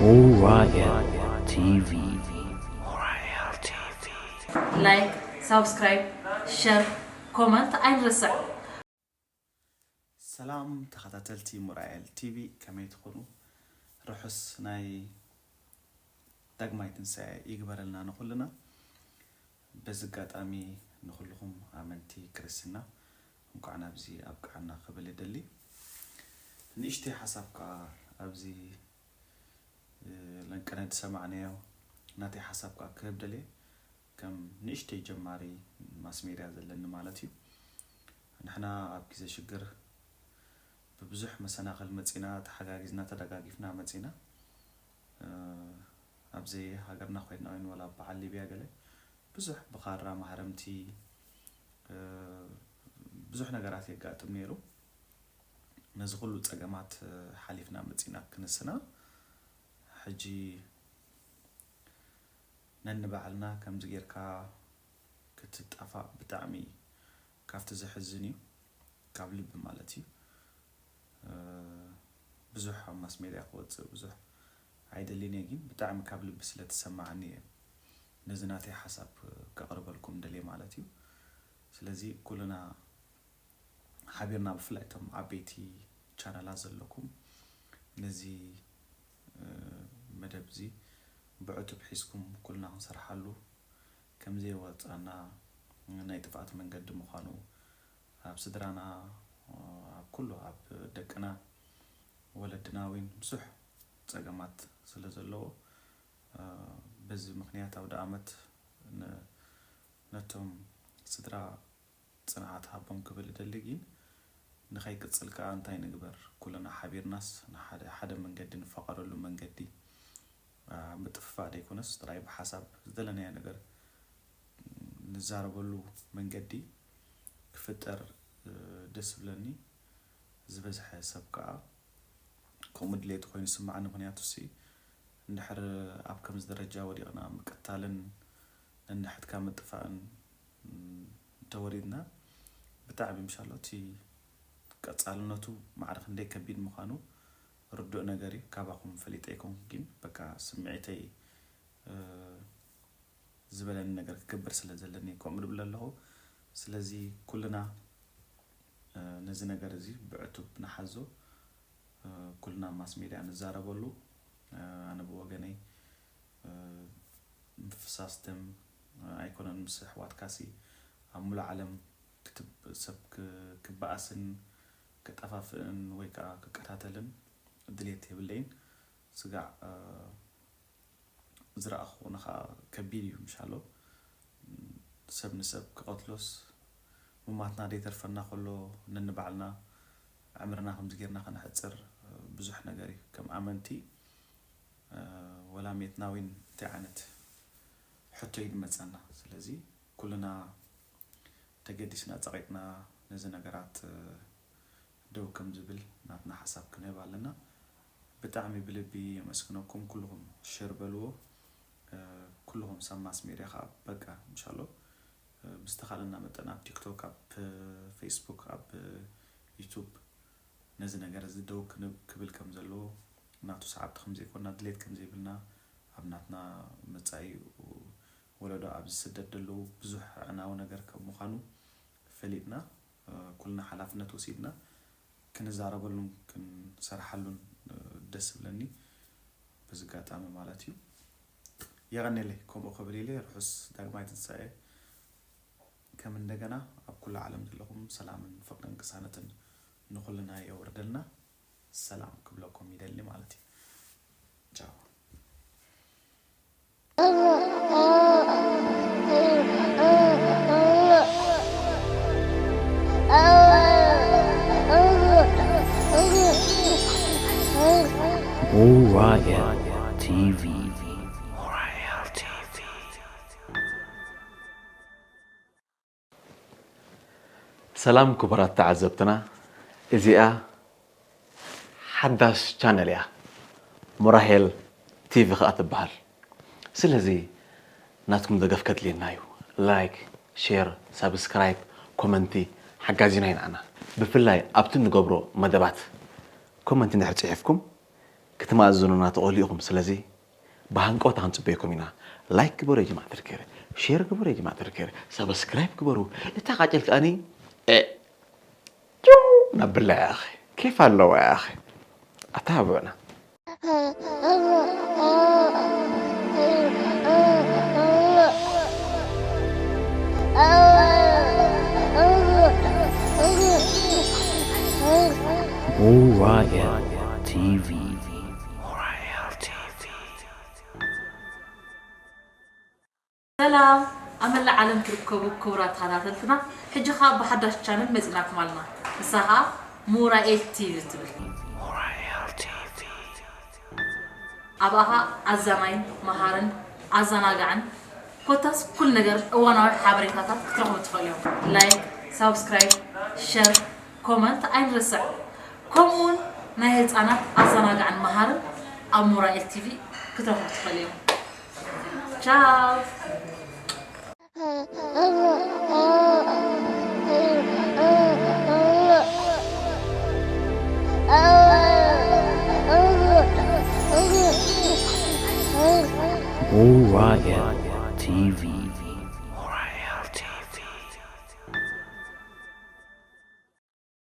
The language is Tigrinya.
Oriel T V. Oriel T V. ላይክ፣ ሳብስክራይብ፣ ሸር፣ ኮመንት ኣይንረስዕ። ሰላም ተኸታተልቲ ሙራኤል ቲቪ፣ ከመይ ትኾኑ? ርሑስ ናይ ዳግማይ ትንሳኤ ይግበረልና ንኹልና። በዚ ኣጋጣሚ ንኹልኹም ኣመንቲ ክርስትና እንኳዕ ናብዚ ኣብቅዓና ክብል እደሊ። ንእሽተይ ሓሳብ ከኣ ኣብዚ፣ እ፣ ለንቅነ ዝሰማዕናዮ ናተይ ሓሳብ ከኣ ክህብ ደልየ። ከም ንእሽተይ ጀማሪ ማስ ሜድያ ዘለኒ ማለት እዩ። ንሕና ኣብ ግዜ ሽግር ብብዙሕ መሰናኽል መጺና፣ ተሓጋጊዝና፣ ተደጋጊፍና መጺና። እ፣ ኣብ ዘይሃገርና ኮይንና እውን፣ ዋላ ኣብ በዓል ሊብያ ገለ ብዙሕ ብኻራ ማህረምቲ፣ እ፣ ብዙሕ ነገራት የጋጥም ነይሩ። ነዚ ኩሉ ጸገማት፣ እ፣ ሓሊፍና መጺና ክንስና፣ ሕጂ ነንባዕልና ከምዚ ጌርካ ክትጣፋእ ብጣዕሚ ካብቲ ዘሕዝን እዩ፣ ካብ ልቢ ማለት እዩ። እ፣ ብዙሕ ኣብ ማስ ሜድያ ክወጽእ ብዙሕ ኣይደልን እየ፣ ግን ብጣዕሚ ካብ ልቢ ስለ ትሰማዓኒ እየ ነዚ ናተይ ሓሳብ ከቕርበልኩም ደልየ ማለት እዩ። ስለዚ ኩልና ሓቢርና፣ ብፍላይ እቶም ዓበይቲ ቻነላት ዘለኩም፣ ነዚ፣ እ፣ መደብ እዚ ብዕቱብ ሒዝኩም ኩልና ክንሰርሓሉ፣ ከም ዘይወጻና ናይ ጥፍኣት መንገዲ ምዃኑ፣ ኣብ ስድራና፣ ኣብ ኩሉ፣ ኣብ ደቅና፣ ወለድና እውን ብዙሕ ጸገማት ስለ ዘለዎ፣ እ፣ በዚ ምኽንያት ኣውደ ኣመት ን-፣ ነቶም ስድራ ጽንዓት ሃቦም ክብል እደሊ። ግን ንኸይቅጽል ከኣ እንታይ ንግበር? ኩልና ሓቢርናስ ንሓደ፣ ሓደ መንገዲ ንፋቐረሉ መንገዲ፣ አ፣ ምጥፍፋእ ደይኮነስ ጥራይ ብሓሳብ ዝደለናዮ ነገር ንዛረበሉ መንገዲ ክፍጠር፣ እ፣ ደስ ዝብለኒ። ዝበዝሐ ሰብ ከኣ ከምኡ ድሌቱ ኮይኑ ይስምዓኒ። ምኽንያቱሲ እንድሕር ኣብ ከምዚ ደረጃ ወዲቕና ምቅታልን ነንሕድካ ምጥፋእን፣ ም፣ እንተወሪድና ብጣዕሚ ምሻሎ እቲ ቀጻልነቱ ማዕረ ክንደይ ከቢድ ምዃኑ ርዱእ ነገር እዩ። ካባኹም ፈሊጠ ኣይኮንኩ፣ ግን በቃ ስምዒተይ፣ እ፣ ዝበለኒ ነገር ክገብር ስለ ዘለኒ ከምኡ ድብል ኣለኹ። ስለዚ ኩልና፣ እ፣ ነዚ ነገር እዚ ብዕቱብ ንሓዞ፣ እ፣ ኩልና ማስ ሜድያ ንዛረበሉ። እ፣ ኣነ ብወገነይ፣ እ፣ ምፍሳስ ደም፣ እ፣ ኣይኮነን፣ ምስ ኣሕዋትካሲ ኣብ ሙሉእ ዓለም ክትብ-፣ ሰብ ክ-፣ ክበኣስን ክጠፋፍእን ወይ ከዓ ክቀታተልን ድሌት የብለይን። ስጋዕ፣ እ፣ ዝረኣኹ ንኻ ከቢድ እዩ ምሻሎ። ሰብ ንሰብ ክቐትሎስ ምማትና ደይተርፈና ከሎ ነንባዕልና ዕምርና ከምዚ ጌርና ከነሕጽር ብዙሕ ነገር እዩ። ከም ኣመንቲ፣ እ፣ ወላ ሜትና እውን እንታይ ዓይነት ሕቶ እዩ ዝመጸና። ስለዚ ኩልና ተገዲስና ጸቒጥና ነዚ ነገራት፣ እ፣ ደው ከም ዝብል ናትና ሓሳብ ክንህብ ኣለና። ብጣዕሚ ብልቢ የመስግነኩም ኩልኹም። ሸር በልዎ፣ እ፣ ኩልኹም ሰብ ማስ ሜድያ ከዓ በቃ እንሻሎ፣ እ፣ ብዝተኻለና መጠን ኣብ ቲክቶክ፣ ኣብ ፌስቡክ፣ ኣብ ዩቱብ ነዚ ነገር እዚ ደው ክንብ-፣ ክብል ከም ዘለዎ፣ ናቱ ሰዓብቲ ከም ዘይኮንና፣ ድሌት ከም ዘይብልና፣ ኣብ ናትና መጻኢ ወለዶ ኣብዚ ስደት ዘለዉ ብዙሕ ኣዕናዊ ነገር ከም ምዃኑ ፈሊጥና፣ እ፣ ኩልና ሓላፍነት ወሲድና ክንዛረበሉን ክንሰርሓሉን፣ እ፣ ደስ ዝብለኒ በዚ ኣጋጣሚ ማለት እዩ። የቐኔለይ፣ ከምኡ ክብል ኢለ ርሑስ ዳግማይ ትንሳኤ። ከም እንደገና ኣብ ኩሉ ዓለም ዘለኹም ሰላምን ፍቕርን ቅሳነትን ንኹልና የውርደልና። ሰላም ክብለኩም ይደሊ ማለት እዩ። ቻው። Oriel T V. Oriel T V. ሰላም ክቡራት ተዓዘብትና፣ እዚኣ ሓዳሽ ቻነል እያ፣ ሞራሄል ቲቪ ከኣ ትበሃል። ስለዚ ናትኩም ደገፍ ከድልየና እዩ። ላይክ፣ ሼር፣ ሳብስክራይብ፣ ኮመንቲ ሓጋዚና እዩ ንዓና። ብፍላይ ኣብቲ ንገብሮ መደባት ኮመንቲ እንድሕር ጽሒፍኩም፣ ክትማእዝኑና ትኽእሉ ኢኹም። ስለዚ ብሃንቀውታ ክንጽበየኩም ኢና። ላይክ ግበሩ የጅማዕ ተድከረ፣ ሼር ግበሩ የጅማዕ ተድከረ፣ ሰብስክራይብ ግበሩ። እታ ቃጭል ከኣኒ እ፣ ጭው ነብላ ያኸ ኬፍ ኣለዋ ያኸ ኣታ ሃብዑና። Orion T V. Orion T V. ሰላም ኣብ መላእ ዓለም ትርከቡ ክቡራት ተኸታተልትና፣ ሕጂ ኸኣ ብሓዳሽ ቻነል መጺናኩም ኣለና። ንሳ ኸኣ ሙራኤል ቲቪ ትብል። ኣብኣ ኸኣ ኣዛናይን መሃርን ኣዘናጋዕን ኮታስ ኩሉ ነገር እዋናዊ ሓበሬታታት ክትረኽቡ ትኽእሉ እዮም። ላይክ፣ ሳብስክራይብ፣ ሸር፣ ኮመንት ኣይንረስዕ። ከምኡውን ናይ ህፃናት ኣዘናጋዕን መሃርን ኣብ ሙራኤል ቲቪ ክትረኽቡ ትኽእሉ እዮም። ቻው። Orion T V.